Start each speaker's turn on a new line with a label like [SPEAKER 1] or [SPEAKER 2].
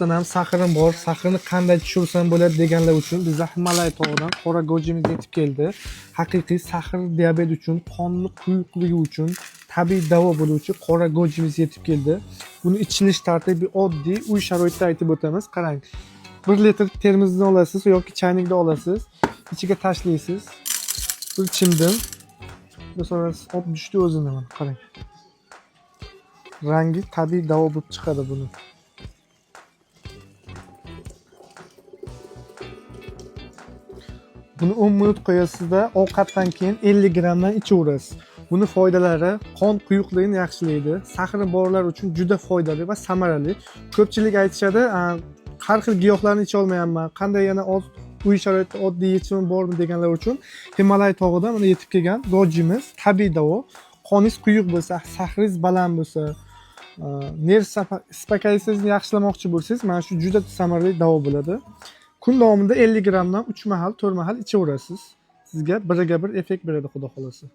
[SPEAKER 1] Haqiqatdan ham сахар im bor, сахар ni qanday tushirsam bo'ladi deganlar uchun bizda Himalay tog'idan qora gojimiz yetib keldi. Haqiqiy сахар diabet uchun, qonni quyuqligi uchun tabiiy davo bo'luvchi qora gojimiz yetib keldi. Buni ichilish tartibi oddiy, uy sharoitida aytib o'tamiz. Qarang, 1 litr termizni olasiz yoki chaynikda olasiz, ichiga tashlaysiz. Bir chimdim. Masalan, olib tushdi o'zini, mana qarang. Rangi tabiiy davo bo'lib chiqadi buni. Buni 10 minut qo'yasizda, ovqatdan keyin 50 grammdan ichaverasiz. Buni foydalari qon quyuqligini yaxshilaydi. Сахар i borlar uchun juda foydali va samarali. Ko'pchilik aytishadi, "Har xil giyohlarni icha olmayapman. Qanday yana uy sharoitida oddiy yechimi bormi?" deganlar uchun Himalay tog'idan mana yetib kelgan gojimiz tabiiy davo. Qoningiz quyuq bo'lsa, сахар ingiz baland bo'lsa, nerv спокойствие ni yaxshilamoqchi bo'lsangiz, mana shu juda samarali davo bo'ladi. Kun davomida 50 grammdan 3 mahal, 4 mahal ichaverasiz. Sizga biriga bir effekt beradi, xudo xohlasa.